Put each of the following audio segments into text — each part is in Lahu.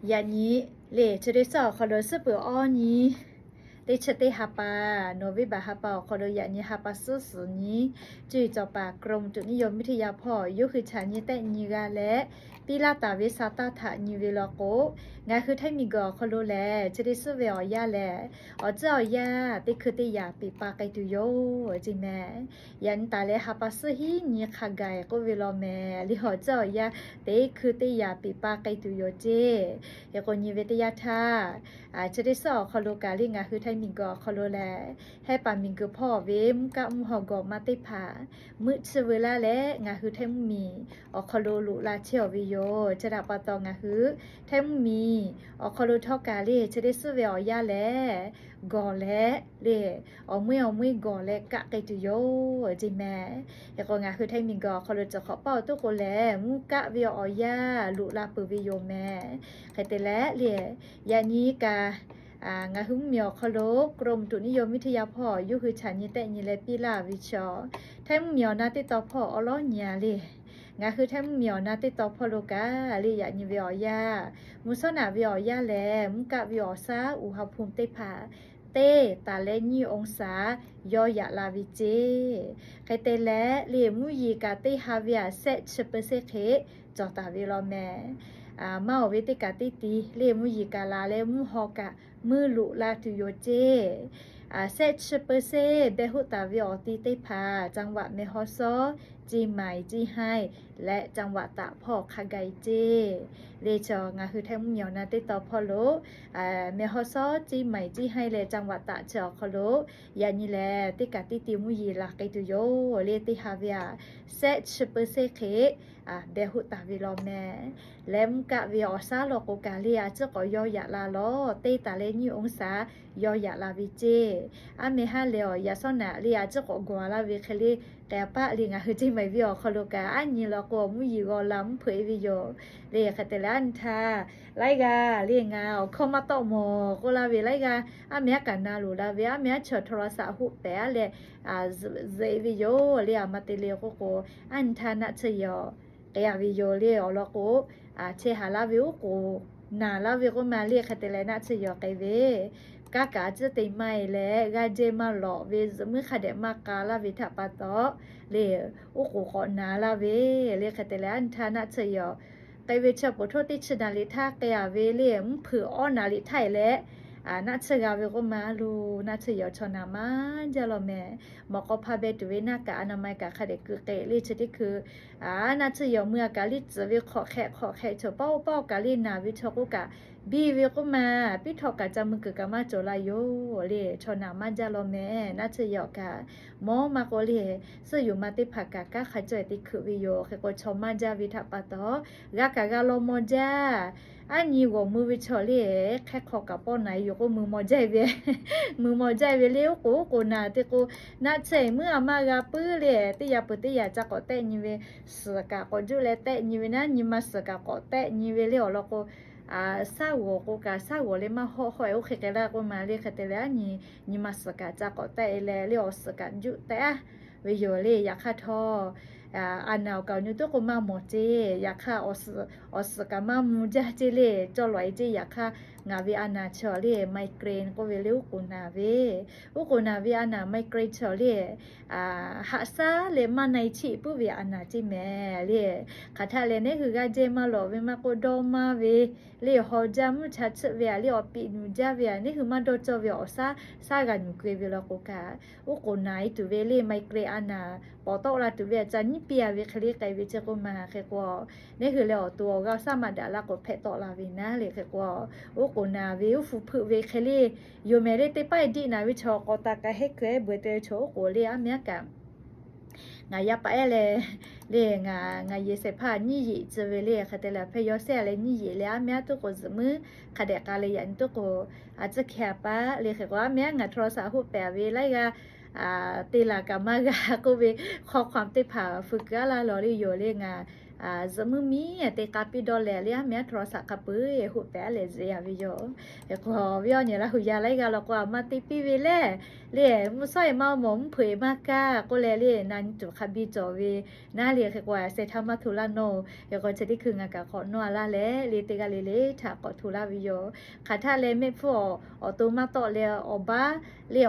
Yaꞈ nyi le, chi teˇ suhˉ awˬ hk'aw lo suhˉ peuˬ awˇ nyi, teˇ chi teˇ ha pa, November ha pa awˬ hk'aw lo yaꞈ nyi ha pa suhˉ suhˍ nyi, cuˇ yiˍ cawˬ paˍ กรมอุตุนิยมวิทยา hpawˇ yawˇ hui chaꞈ nyi tehˆ nyi g'a leh, piˇ laˇ taˍ ve sa taˇ htaꞈ nyi ve law k'o, ngaˬ hui Htaiˇ miˬguiˬ awˬ hk'aw lo lehˬ, chi teˇ suhˉ ve awˬ yanˇ lehˬ, awˬ tcuhˉ awˬ yanˇ teˇ hkui teˇ yaꞈ peꞈ pa k'ai tuˬ yoˬ ceˇ mehˍ. Yaꞈ nyi taˍ leh ha pa suhˉ hiˉ nyi hk'a gaˬ k'oˆ ve law mehˍ. Liˇ awˬ tcuhˉ awˬ yanˇ teˇ hkui teˇ yaꞈ peꞈ pa k'ai tuˬ yoˬ ceˇ. Hk'e k'o nyi ve teˇ yanˇ htaˇ, chi teˇ suhˉ awˬ hk'aw lo kaꞈ le ngaˬ hui Htaiˇ miˬguiˬ awˬ hk'aw lo lehˬ, Hehˉ paˍ miˬguiˬ hpawˇ ve mvuhˇ kaˆ mvuhˇ haw gawˬ ma teˇ hpaˍ meuˆ chiˇ veu laˇ leh, ngaˬ hui Htaiˇ mvuhˇmiˬ awˬ hk'aw lo loꞈ la chehˇ awˬ ve yoˬ. Chi htaꞈ pa taw ngaˬ hui Htaiˇ mvuhˇmiˬ awˬ hk'aw lo htawˇ kaꞈ le chi teˇ suhˉ ve awˬ yanˇ lehˬ, gawˬ leh le, awˬ meuˇ awˬ meuˇ gawˬ leh kaˆ k'ai tuˬ yoˬ ceˇ mehˍ. Hk'e k'o ngaˬ hui Htaiˇ miˬguiˬ awˬ hk'aw lo cawˬ hk'awꞈ paˆ awˬ toˉ k'o lehˬ, mvuhˇ kaˆ ve awˬ yanˇ loꞈ la peuˬ ve yoˬ mehˍ. Hk'e te leh le, yaꞈ nyi kaꞈ ngaˬ hui mvuhˇmiˬ awˬ hk'aw lo กรมอุตุนิยมวิทยา hpawˇ yawˇ hui chaꞈ nyi tehˆ nyi leh piˇ laˇ ve chaw, Htaiˇ mvuhˇmiˬ awˬ na teˇ taw hpawˇ awˬ lawˉ nyi a le. Ngaˬ hui Htaiˇ mvuhˇmiˬ awˬ na teˇ taw hpawˇ lo kaꞈ le yaꞈ nyi ve awˬ yanˇ, mvuhˇ shawˉ naꞈ ve awˬ yanˇ lehˬ, mvuhˇ kaˆ ve awˬ shaˉ อุณหภูมิ teˇ hpaˍ teˇ taˍ leh nyiˇ องศา yawˇ yaꞈ la ve ceˇ. Hk'e te leh le mvuhˇ yeˬ kaꞈ teˇ ha ve aꞈ shehˆ chi เปอร์เซ็นต์ hk'e cawˬ taˍ ve law mehˍ. Maˇ awˬ ve teˇ kaꞈ teˇ ti le mvuhˇ yeˬ kaꞈ la leh mvuhˇ haw kaꞈ meuˇ loꞈ la tuˬ yoˬ ceˇ. Shehˆ chi เปอร์เซ็นต์ beh hoˆ taˍ ve awˬ ti teˇ hpaˍ จังหวัดแม่ฮ่องสอน เชียงใหม่ เชียงราย leh จังหวัดตาก hpawˇ hk'a gaˬ e ceˇ. Le chaw ngaˬ hui Htaiˇ mvuhˇmiˬ awˬ na teˇ taw hpawˇ lo แม่ฮ่องสอน เชียงใหม่ เชียงราย leh จังหวัดตาก chi awˬ hk'aw lo yaꞈ nyi lehˬ teˇ kaꞈ teˇ ti mvuhˇ yeˬ laˬ k'ai tuˬ yoˬ le. Teˇ ha ve aꞈ shehˆ chi เปอร์เซ็นต์ hk'e beh hoˆ taˍ ve law mehˍ. Leh mvuhˇ kaˆ ve awˬ shaˉ law k'o kaꞈ le a ciˉ k'awꞈ yawˇ yaꞈ la lawˬ, teˇ taˍ leh nyiˇ องศา yawˇ yaꞈ la ve ceˇ. Aˉ meh haˉ lehˬ awˬ yaꞈ shawˉ naꞈ le a ciˉ k'awꞈ gawˬ laˇ ve hk'e le, k'ai a paˆ le ngaˬ hui ceˇ mehˍ ve awˬ hk'aw lo kaꞈ aˉ nyi law k'o awˬ mvuhˇ yeˬ g'aw la mvuhˇ hpeuꞈ e ve yoˬ. Le hk'e te leh aˉ nyi htaˇ laiˉ g'aˇ le ngaˬ awˬ hkawˇ maˇ tawˆ mawˬ k'oˆ laˇ ve laiˉ g'aˇ, aˉ meh aˉ kaꞈ na loˍ la ve, aˉ meh aˉ chaw โทรศัพท์ hoˆ pehˍ aˉ leh zuhꞈ e ve yoˬ le. Aˬ ma te le k'oˆ k'o, aˉ nyi htaˇ naˆ tsuhˇ yaw k'ai a ve yoˬ le. Awˬ lawn k'o, chehˇ haˍ laˇ ve oˉ k'oˍ naˍ laˇ ve k'oˆ ma le. Hk'e te leh naˆ tsuhˇ yaw k'ai ve, kaˇ kaꞈ a ciˉ te maˇ e leh g'aˇ jehˇ maˇ lawꞈ ve, zuhꞈ muiˉ hk'a dehꞈ maˇ k'a laˇ ve htaꞈ pa taw le, oˉ k'oˍ k'awꞈ naˍ laˇ ve le. Hk'e te leh aˉ nyi htaˇ naˆ tsuhˇ yaw k'ai ve chi ผลโทษ teˇ chi naˍ liꞈ htaˇ k'ai a ve le, mvuhˇ hpeuꞈ awˉ naˍ liꞈ htaˇ e leh naˆ tsuhˇ g'a ve k'oˆ ma lo, naˆ tsuhˇ yaw chaw naˍ maˇ jaˇ law mehˍ. Mawꞈ k'aw hpa beh tuˬ ve naˆ kaꞈ อนามัย kaꞈ hk'a dehꞈ keu k'ai le. Chi teˇ hkui naˆ tsuhˇ yaw mui a kaꞈ le tcuhˍ ve hk'awꞈ hk'ehꞈ hk'awꞈ hk'ehꞈ chaw paˇ oˇ paˇ oˇ kaꞈ le naˍ ve chaw k'oˆ kaꞈ biˇ ve k'oˆ ma, piˉ htawˇ kaꞈ ca mui kuiˬ kaꞈ maˇ cawˬ la yoˬ le. Chaw naˍ maˇ jaˇ law mehˍ. Naˆ tsuhˇ yaw kaꞈ mawˇ maˇ k'oˆ le, suhˉ yuˬ ma teˇ hpaˍ kaꞈ kanˉ hk'a cawˇ e teˇ hkui ve yoˬ. Hk'e k'o chaw maˇ jaˇ ve htaꞈ pa taw, g'a kaꞈ g'a law maw jaˇ. Aˉ nyi g'awˬ mui ve chaw le, hk'ehˇ hk'aw kaꞈ pawˆ naˍ e yoˬ k'oˆ mui maw jaˇ e ve, mui maw jaˇ e ve le. Oˉ k'oˍ oˉ k'oˍ naˍ te k'o, naˆ tsuhˇ e muiˉ a maˇ g'a puiˉ le. Teˇ yaꞈ peuˬ teˇ yaꞈ ca k'awꞈ tehˆ nyi ve, suhˍ kaꞈ k'awꞈ juˆ leh tehˆ nyi ve naˉ, nyi ma suhˍ kaꞈ k'awꞈ tehˆ nyi ve le. Awˬ lawn k'o, shaˉ g'awˬ k'o kaꞈ shaˉ g'awˬ le maˇ hawˆ hawˆ e oˇ hk'e k'ai laˇ k'oˆ ma le. Hk'e te leh aˉ nyi, nyi ma suhˍ kaꞈ ca k'awꞈ tehˆ e leh le awˬ suhˍ kaꞈ juˆ tehˆ a ve yoˬ le. Yaꞈ hk'aˇ htawˇ a naˍ awˬ kaˍ awˬ nyi tuˉ k'o maˇ mawˬ ceˇ. Yaꞈ hk'aˇ awˬ suhˍ kaꞈ maˇ mvuh jaˇ ceˇ le, cawˇ lawꞈ e ceˇ. Yaꞈ hk'aˇ ngaˬ ve a naˍ chi awˬ le migraine k'oˆ ve le, oˉ k'oˍ naˍ ve, oˉ k'oˍ naˍ ve a naˍ migraine chi awˬ le, haꞈ shaˉ leh maˇ na e cheˆ puiˉ ve a naˍ ceˇ mehˍ le. Hk'aˬ htaˆ leh neˉ hui g'aˇ jehˇ maˇ lawꞈ ve maˇ k'oˆ, dawˇ maˇ ve le, haw jaˇ mvuhˇ cha tsuhˆ ve a le, awˬ piꞈ nuˬ jaˇ ve a, neˉ hui maˇ dawˇ cawˇ ve awˬ shaˉ shaˉ g'a nuˬ keu e ve law k'o kaꞈ, oˉ k'oˍ naˍ e tuˬ ve le migraine a naˍ pawˍ tawˆ la tuˬ ve a ca nyiˉ piˇ a ve hk'e le k'ai ve ceˇ k'oˆ ma. Hk'e k'o, neˉ hui leh awˬ to awˬ g'aˇ shaˉ maˇ daꞈ laˇ k'o hpehꞈ tawˆ la ve naˉ le. Hk'e k'o, oˉ k'oˍ naˍ ve oˇ hpu hpeuꞈ ve hk'e le, yoˬ mehˍ le. Teˇ paˉ e diˆ naˍ ve chaw k'awꞈ taˍ kaꞈ hehˉ keu ehˉ beuꞈ te ve chaw oˉ k'oˍ le aˉ meh aˉ kaꞈ ngaˬ yaˇ paˍ ehˉ leh le, ngaˬ ngaˬ yehˬ shehˍ hpaˇ nyiˇ yeꞈ tcuh ve le. Hk'e te leh hpehˇ yawˇ shehˆ leh nyiˇ yeꞈ leh aˉ meh aˉ tuˉ k'o zuhꞈ muiˉ hk'a dehꞈ k'a leh yaꞈ nyi tuˉ k'o, a tcuhˇ hkeh a paˉ le. Hk'e k'o aˉ meh aˉ ngaˬ โทรศัพท์ hoˆ pehˍ ve laiˉ g'aˇ te laˬ kaꞈ maˇ g'a k'oˆ ve hk'aw hk'awꞈ teˇ hpaˍ feu keu aˉ laˇ law le yoˬ le. Ngaˬ zuhꞈ meuˇ miˉ te k'a piˇ dawˇ leh le, aˉ meh aˉ htaw saꞈ hk'a peu-eˬ hoꞈ pehꞈ leh zeꞈ yaꞈ ve yoˬ. Hk'e k'o, viˉ awˬ nyi Laˇ huˍ yaˇ laiˉ g'aˇ law k'o, a ma te piˇ ve le, le, mvuhˇ shawˉ e maˇ mawˬ, mvuhˇ hpeuꞈ e maˇ kaˇ k'oˆ leh le, na nyi tuˬ hk'a biˇ cawˬ ve naˉ le. Hk'e k'o, a sheh htaˇ maˇ hto laˇ nawˬ. Hk'e k'o, chi teˇ hkui ngaˬ kaꞈ k'awꞈ nawˇ a laˇ leh le, teˇ g'aˇ le le htaꞈ k'awꞈ hto laˇ ve yoˬ. Hk'aˬ htaˇ leh mehˆ hpfuhˇ awˬ to maˇ tawˆ leh awˬ baˉ le,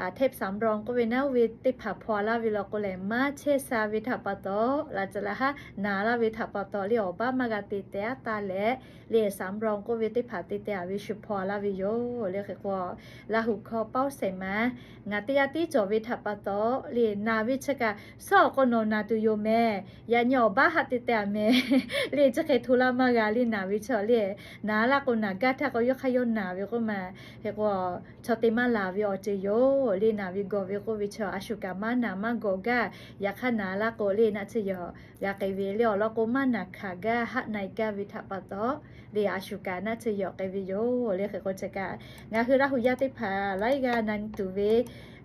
a, เทพสำรอง k'oˆ ve naˉ, oˇ ve teˇ hpaˍ hpaw laˇ ve law k'o lehˬ, maˇ chehˇ sha ve htaꞈ pa taw, laꞈ caˬ laꞈ haˉ naˍ laˇ ve htaꞈ pa taw le, awˬ baˉ maˇ g'a te teh aˉ taˇ leh le, สำรอง k'oˆ ve teˇ hpaˍ te teh a ve shu hpaw laˇ ve yoˬ le. Hk'e k'o, Laˇ huˍ hkawˇ paoˉ shehˍ ma ngaˬ teˇ g'aˇ tiˉ cawˬ ve htaꞈ pa taw le, naˍ ve chi kaꞈ shawˉ awˬ k'o nawˬ naˍ tuˬ yoˬ mehˍ. Yaꞈ nyi awˬ baˉ haˆ te teh a mehˍ le, chi hk'e hto laˇ maˇ g'a le, naˍ ve chi le, naˍ laˇ k'o naˍ gaˇ htaˇ k'o, yawˇ hk'aˇ yawˇ naˍ ve k'oˆ ma. Hk'e k'o, chaw te maˇ laˬ ve awˬ ceuˬ yoˬ le, naˍ ve gawˬ ve k'oˆ ve chi a shu kaꞈ maˇ naˍ maˇ gawˬ gaˇ. Yaꞈ hk'aˇ naˍ laˇ k'o le, naˆ tsuhˇ yawˬ g'a k'ai ve le, awˬ lawn k'o maˇ naˍ hkanˍ gaˇ haˆ na e gaˇ ve htaꞈ pa taw le, a shu kaꞈ naˆ tsuhˇ yawˬ k'ai ve yoˬ le. Hk'e k'o, chi kaꞈ ngaˬ hui Laˇ huˍ yaˇ teˇ hpaˍ laiˉ g'aˇ na nyi tuˬ ve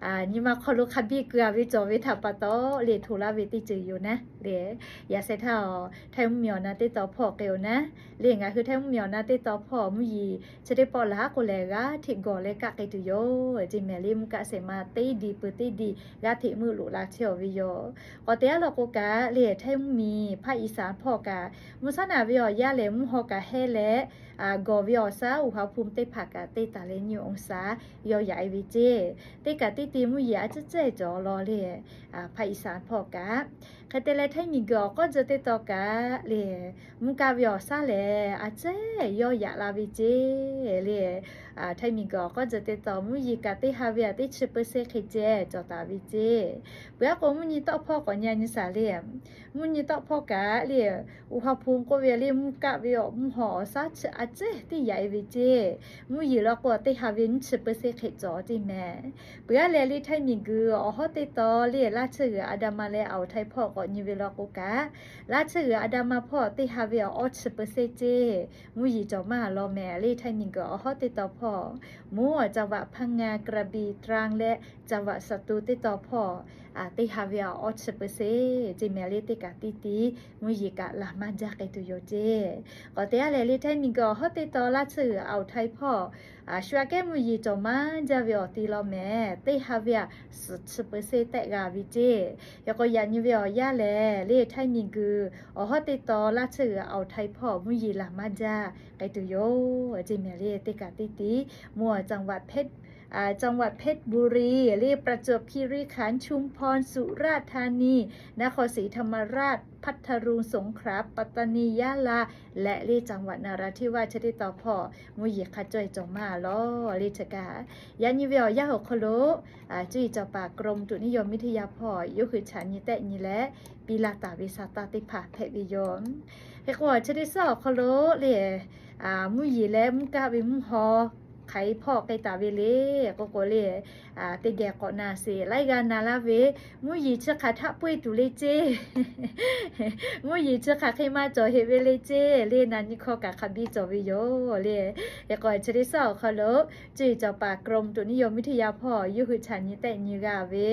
nyi ma hk'aw lo hk'a biˇ keu a ve cawˬ ve htaꞈ pa taw le, hto laˇ ve teˇ ceuˬ yoˬ naˉ le. Yaꞈ sheh htaˇ, Htaiˇ mvuhˇmiˬ awˬ na teˇ taw hpawˇ k'ai-oˬ naˉ le, ngaˬ hui Htaiˇ mvuhˇmiˬ awˬ na teˇ taw hpawˇ mvuhˇ yeˬ chi teˇ pawˆ laˬ k'o lehˬ, g'aˇ hteꞈ gawˬ leh kaˆ k'ai tuˬ yoˬ. Ceˇ mehˍ le, mvuhˇ kaˆ shehˍ ma teˇ diˬ peuˬ teˇ diˬ g'aˇ hteꞈ meuˆ loꞈ la chehˇ-oˬ ve yoˬ. K'awꞈ te aˉ law k'o kaꞈ le, Htaiˇ mvuhˇmiˬ hpaˆ iˍsaˍ hpawˇ kaꞈ, mvuhˇ shaˉ naˍ ve awˬ yaˇ lehˬ mvuhˇ haw kaꞈ hehˇ leh, gawˬ ve awˬ shaˉ อุณหภูมิ teˇ hpaˍ kaꞈ teˇ taˍ leh nyiˇ องศา yawˇ yaꞈ e ve ceˇ. Teˇ kaꞈ teˇ ti mvuhˇ yeˬ a ciˉ cehˇ cawˬ law le, hpaˆ iˍsaˍ hpawˇ kaꞈ. Hk'e te leh Htaiˇ miˬguiˬ awˬ k'awˉ tcuh teˇ taw kaꞈ le, mvuhˇ kaˆ ve awˬ shaˉ lehˬ a ciˉ yawˇ yaꞈ la ve ceˇ le. Htaiˇ miˬguiˬ awˬ k'awˉ tcuh teˇ taw mvuhˇ yeˬ kaꞈ teˇ ha ve a teˇ chi เปอร์เซ็นต์ hk'e ceh cawˬ taˍ ve ceˇ. Peuˬ aˉ k'o mvuhˇ nyi tawˆ hpawˇ k'awꞈ nyi a nyi shaˍ le. Mvuhˇ nyi tawˆ hpawˇ kaꞈ le, อุณหภูมิ k'oˆ ve le, mvuhˇ kaˆ ve awˬ mvuhˇ haw awˬ shaˉ a ciˉ teˇ yaꞈ e ve ceˇ. Mvuhˇ yeˬ law k'o teˇ ha ve nyiˇ chi เปอร์เซ็นต์ hk'e cawˬ ceˇ mehˍ. Peuˬ aˉ leh le, Htaiˇ miˬguiˬ awˬ hawˉ teˇ taw le, Laˇ tsuhˇ g'uiˬ อันดามัน leh Aoˬ htaiˇ hpawˇ k'awꞈ nyi ve law k'o kaꞈ, Laˇ tsuhˇ g'uiˬ อันดามัน hpawˇ teˇ ha ve awˬ awˇ chi เปอร์เซ็นต์ ceˇ mvuhˇ yeˬ cawˬ maˇ law mehˍ le. Htaiˇ miˬguiˬ awˬ hawˉ teˇ taw hpawˇ, mvuhˇ จังหวัดพังงา กระบี่ ตรัง leh จังหวัดสตูล teˇ taw hpawˇ, teˇ ha ve awˬ awˇ chi เปอร์เซ็นต์ ceˇ mehˍ le. Teˇ kaꞈ teˇ ti mvuhˇ yeˬ kaꞈ laˬ maˇ jaˇ k'ai tuˬ yoˬ ceˇ. K'awꞈ te aˉ leh le, Htaiˇ miˬguiˬ awˬ hawˉ teˇ taw Laˇ tsuhˇ g'uiˬ Aoˬ htaiˇ hpawˇ shu aꞈ kehˉ mvuhˇ yeˬ cawˬ maˇ jaˇ ve awˬ ti law mehˍ. Teˇ ha ve a suhˍ chi เปอร์เซ็นต์ tehˆ g'a ve ceˇ. Yaꞈ k'o yaꞈ nyi ve awˬ yaˇ lehˬ le, Htaiˇ miˬguiˬ awˬ hawˉ teˇ taw Laˇ tsuhˇ g'uiˬ Aoˬ htaiˇ hpawˇ mvuhˇ yeˬ laˬ maˇ jaˇ k'ai tuˬ yoˬ ceˇ mehˍ le. Teˇ kaꞈ teˇ ti mvuhˇ จังหวัดเพชร จังหวัดเพชรบุรี le, ประจวบคีรีขันธ์ ชุมพร สุราษฎร์ธานี นครศรีธรรมราช พัทลุง สงขลา ปัตตานี ยะลา leh le จังหวัดนราธิวาส chi teˇ taw hpawˇ mvuhˇ yeˬ hk'a caweh cawˬ maˇ law le. Chi kaꞈ yaꞈ nyi ve awˬ yaˇ awˬ hk'aw lo cuˇ yiˍ cawˬ paˍ กรมอุตุนิยมวิทยา hpawˇ yawˇ hui chaꞈ nyi tehˆ nyi leh, piˇ laˇ taˍ ve sa taˇ teˇ hpaˍ hpehꞈ ve yoˬ. Hk'e k'o, chi teˇ suhˉ awˬ hk'aw lo le, mvuhˇ yeˬ leh mvuhˇ kaˆ ve mvuhˇ haw hk'aˬ hk'e hpawˇ k'ai taˍ ve le k'oˆ k'o le, teˇ geh k'awꞈ na sheˍ. Laiˉ g'aˇ na laˇ ve, mvuhˇ yeˬ chi hk'aˬ htaˆ pawehˇ tuˬ le ceˇ. Mvuhˇ yeˬ chi hk'aˬ hk'e maˇ cawˬ heꞈ ve le ceˇ le, na nyi hkawˇ kaꞈ hk'a biˇ cawˬ ve yoˬ le. Hk'e k'o, chi teˇ suhˉ awˬ hk'aw lo cuˇ yiˍ cawˬ paˍ กรมอุตุนิยมวิทยา hpawˇ yawˇ hui chaꞈ nyi tehˆ nyi g'a ve,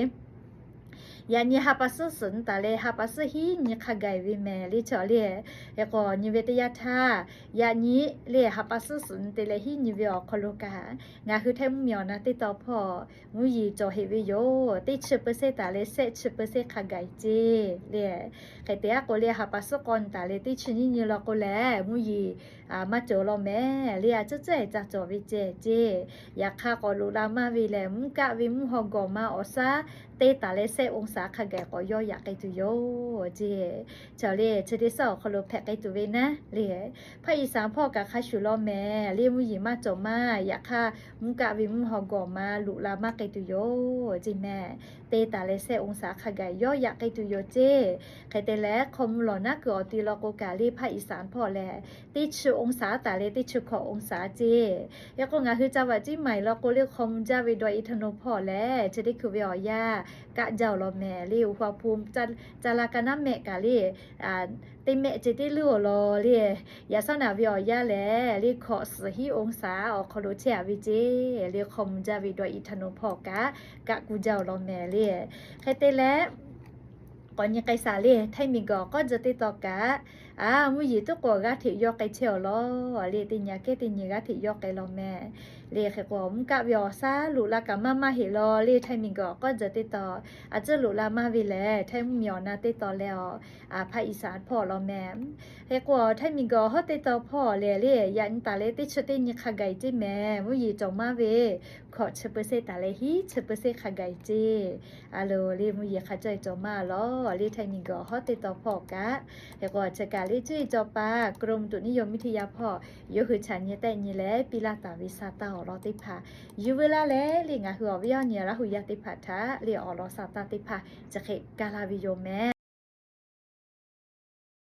yaꞈ nyi ha pa suhˉ suhˍ nyi taˍ leh ha pa suhˉ hiˉ nyi hk'a gaˬ ve mehˍ le chaw le. Hk'e k'o, nyi ve teˇ yanˇ htaˇ, yaꞈ nyi le ha pa suhˉ suhˍ nyi te leh hiˉ nyi ve awˬ hk'aw lo kaꞈ, ngaˬ hui Htaiˇ mvuhˇmiˬ awˬ na teˇ taw hpawˇ mvuhˇ yeˬ cawˬ heꞈ ve yoˬ. Teˇ chi เปอร์เซ็นต์ taˍ leh shehˆ chi เปอร์เซ็นต์ hk'a gaˬ ceˇ le. Hk'e te aˉ k'o le, ha pa suhˉ k'awꞈ nyi taˍ leh teˇ chi nyiˇ nyi law k'o lehˬ, mvuhˇ yeˬ maˇ cawˬ law mehˍ le. A ciˉ ciˉ ca cawˬ ve ceh ceˇ. Yaꞈ hk'aˇ k'awꞈ loꞈ la maˇ ve lehˬ, mvuhˇ kaˆ ve mvuhˇ haw gawˬ ma awˬ shaˉ te taˍ leh shehˆ องศา hk'a gaˬ k'awꞈ yawˇ yaꞈ k'ai tuˬ yoˬ ceˇ. Chaw le, chi teˇ suhˉ awˬ hk'aw lo hpehꞈ k'ai tuˬ ve naˉ le, hpaˆ iˍsaˍ hpawˇ kaꞈ hk'a shuˍ law mehˍ le, mvuhˇ yeˬ maˇ cawˬ maˇ. Yaꞈ hk'aˇ mvuhˇ kaˆ ve mvuhˇ haw gawˬ ma loꞈ la maˇ k'ai tuˬ yoˬ ceˇ mehˍ. Te taˍ leh shehˆ องศา hk'a gaˬ yawˇ yaꞈ k'ai tuˬ yoˬ ceˇ. Hk'e te leh, hk'aw mvuh lawˬ naˉ kuiˬ awˬ ti law k'o kaꞈ le, hpaˆ iˍsaˍ hpawˇ lehˬ, teˇ chi องศา taˍ leh teˇ chi hkawꞈ องศา ceˇ. Yaꞈ k'o ngaˬ hui ca vaꞈ ciˉ maiˍ law k'o le, hk'aw mvuh jaˇ ve dawˇ iˉ htaˇ naw hpawˇ lehˬ, chi teˇ hkui ve awˬ yanˇ kaˆ jaˇ-oˬ law mehˍ le. อุณหภูมิ ca la ka naˉ mehˆ kaꞈ le, teˇ mehˆ ceh teˇ leuˉ-oˬ law le. Yaꞈ shaˉ naˍ ve awˬ yanˇ lehˬ le, hkawꞈ suhˍ hiˉ องศา awˬ hk'aw lo chehˇ a ve ceˇ le. Hk'aw mvuh jaˇ ve dawˇ iˉ htaˇ naw hpawˇ kaꞈ kaˆ kuˬ jaˇ-oˬ law mehˍ le. Hk'e te leh, k'awꞈ nyi k'ai shaˍ le. Htaiˇ miˬguiˬ awˬ k'awˉ dzuh teˇ taw kaꞈ, a, mvuhˇ yeˬ tuˉ k'o g'aˇ hteꞈ yawˇ k'ai chehˇ awˬ lawn le. Teˇ nyi aꞈ kehˉ teˇ nyi g'aˇ hteꞈ yawˇ k'ai law meh. Le hk'e k'o, mvuhˇ kaˆ ve awˬ shaˉ loꞈ la kaꞈ maˇ maˇ heˆ law le. Htaiˇ miˬguiˬ awˬ k'awˉ dzuh teˇ taw, a, tcuhˉ loꞈ la maˇ ve lehˬ, Htaiˇ mvuhˇ miˬ awˬ na teˇ taw leh awˬ, a, hpaˇ Iˉsaˍ hpawˇ law meh. Hk'e k'o, Htaiˇ miˬguiˬ awˬ hawˉ teˇ taw hpawˇ lehˬ le, yaꞈ nyi taˍ leh teˇ chi teˇ nyi hk'a gaˬ ceˇ meh. Mvuhˇ yeˬ cawˬ maˇ ve, hkawꞈ chi peuˬ seˆ taˍ leh hiˉ chi peuˬ seˆ hk'a gaˬ ceˇ. A loˍ le, mvuhˇ yeˬ hk'a cawˇ cawˬ maˇ law le. Htaiˇ miˬguiˬ awˬ hawˉ teˇ taw hpawˇ kaꞈ, hk'e k'o, chi kaꞈ le cuˇ yiˍ cawˬ paˍ กรมอุตุนิยมวิทยา hpawˇ yawˇ hui chaꞈ nyi tehˆ nyi leh piˇ laˇ taˍ ve sa tanˇ awˬ lawn teˇ hpaˍ yuˬ veu laˇ leh le, ngaˬ hui awˬ viˉ awˬ nyi Laˇ hu yaˇ teˇ hpaˍ htaꞈ le awˬ lawn sa tanˇ teˇ hpaˍ chi hk'e kaˇ laˇ ve yoˬ meh.